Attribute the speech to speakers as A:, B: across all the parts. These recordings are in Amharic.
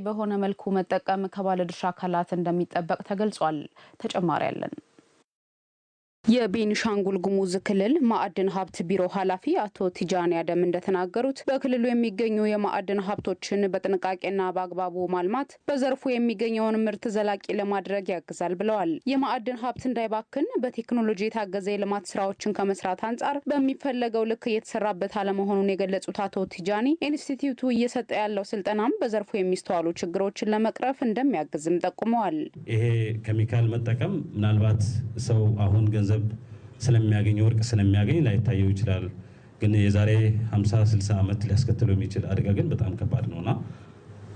A: በሆነ መልኩ መጠቀም ከባለድርሻ አካላት እንደሚጠበቅ ተገልጿል። ተጨማሪ አለን። የቤኒሻንጉል ጉሙዝ ክልል ማዕድን ሀብት ቢሮ ኃላፊ አቶ ቲጃኒ አደም እንደተናገሩት፣ በክልሉ የሚገኙ የማዕድን ሀብቶችን በጥንቃቄና በአግባቡ ማልማት በዘርፉ የሚገኘውን ምርት ዘላቂ ለማድረግ ያግዛል ብለዋል። የማዕድን ሀብት እንዳይባክን በቴክኖሎጂ የታገዘ የልማት ስራዎችን ከመስራት አንጻር በሚፈለገው ልክ እየተሰራበት አለመሆኑን የገለጹት አቶ ቲጃኒ፣ ኢንስቲትዩቱ እየሰጠ ያለው ስልጠናም በዘርፉ የሚስተዋሉ ችግሮችን ለመቅረፍ እንደሚያግዝም ጠቁመዋል።
B: ይሄ ኬሚካል መጠቀም ምናልባት ሰው አሁን ገንዘብ ስለሚያገኝ፣ ወርቅ ስለሚያገኝ ላይታየው ይችላል። ግን የዛሬ 50 60 ዓመት ሊያስከትለው የሚችል አደጋ ግን በጣም ከባድ ነውና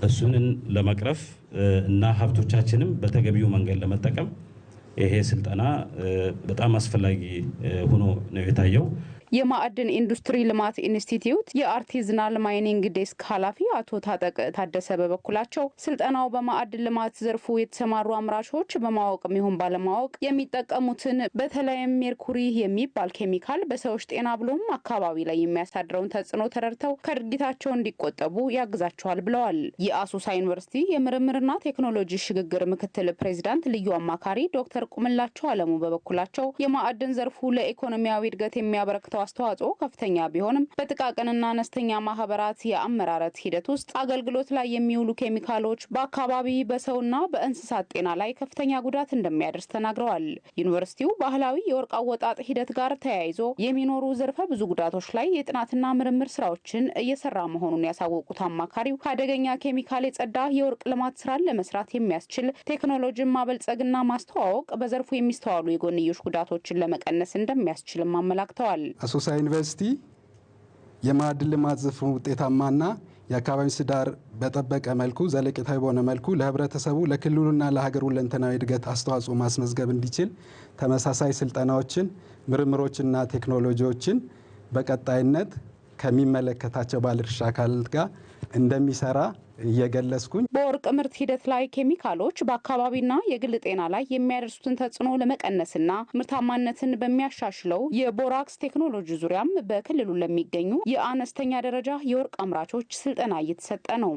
B: እሱንን ለመቅረፍ እና ሀብቶቻችንም በተገቢው መንገድ ለመጠቀም ይሄ ስልጠና በጣም አስፈላጊ ሆኖ ነው የታየው።
A: የማዕድን ኢንዱስትሪ ልማት ኢንስቲትዩት የ artisanal mining desk ኃላፊ አቶ ታጠቅ ታደሰ በበኩላቸው፣ ስልጠናው በማዕድን ልማት ዘርፉ የተሰማሩ አምራቾች በማወቅም ይሁን ባለማወቅ የሚጠቀሙትን በተለይም ሜርኩሪ የሚባል ኬሚካል በሰዎች ጤና ብሎም አካባቢ ላይ የሚያሳድረውን ተጽዕኖ ተረድተው ከድርጊታቸው እንዲቆጠቡ ያግዛቸዋል ብለዋል። የአሶሳ ዩኒቨርሲቲ የምርምርና ቴክኖሎጂ ሽግግር ምክትል ፕሬዚዳንት ልዩ አማካሪ ዶክተር ቁምላቸው አለሙ በበኩላቸው፣ የማዕድን ዘርፉ ለኢኮኖሚያዊ እድገት የሚያበረክተው አስተዋጽኦ ከፍተኛ ቢሆንም በጥቃቅንና አነስተኛ ማህበራት የአመራረት ሂደት ውስጥ አገልግሎት ላይ የሚውሉ ኬሚካሎች በአካባቢ፣ በሰውና በእንስሳት ጤና ላይ ከፍተኛ ጉዳት እንደሚያደርስ ተናግረዋል። ዩኒቨርሲቲው ባህላዊ የወርቅ አወጣጥ ሂደት ጋር ተያይዞ የሚኖሩ ዘርፈ ብዙ ጉዳቶች ላይ የጥናትና ምርምር ስራዎችን እየሰራ መሆኑን ያሳወቁት አማካሪው፣ ከአደገኛ ኬሚካል የጸዳ የወርቅ ልማት ስራን ለመስራት የሚያስችል ቴክኖሎጂን ማበልጸግና ማስተዋወቅ በዘርፉ የሚስተዋሉ የጎንዮሽ ጉዳቶችን ለመቀነስ እንደሚያስችልም አመላክተዋል።
C: አሶሳ ዩኒቨርሲቲ የማዕድን ልማት ዘርፉን ውጤታማና የአካባቢ ምህዳር በጠበቀ መልኩ፣ ዘለቄታዊ በሆነ መልኩ ለህብረተሰቡ፣ ለክልሉና ለሀገር ሁለንተናዊ እድገት አስተዋጽኦ ማስመዝገብ እንዲችል ተመሳሳይ ስልጠናዎችን፣ ምርምሮችና ቴክኖሎጂዎችን በቀጣይነት ከሚመለከታቸው ባለድርሻ አካላት ጋር እንደሚሰራ እየገለጽኩኝ፣
A: በወርቅ ምርት ሂደት ላይ ኬሚካሎች በአካባቢና የግል ጤና ላይ የሚያደርሱትን ተጽዕኖ ለመቀነስና ምርታማነትን በሚያሻሽለው የቦራክስ ቴክኖሎጂ ዙሪያም በክልሉ ለሚገኙ የአነስተኛ ደረጃ የወርቅ አምራቾች ስልጠና እየተሰጠ ነው።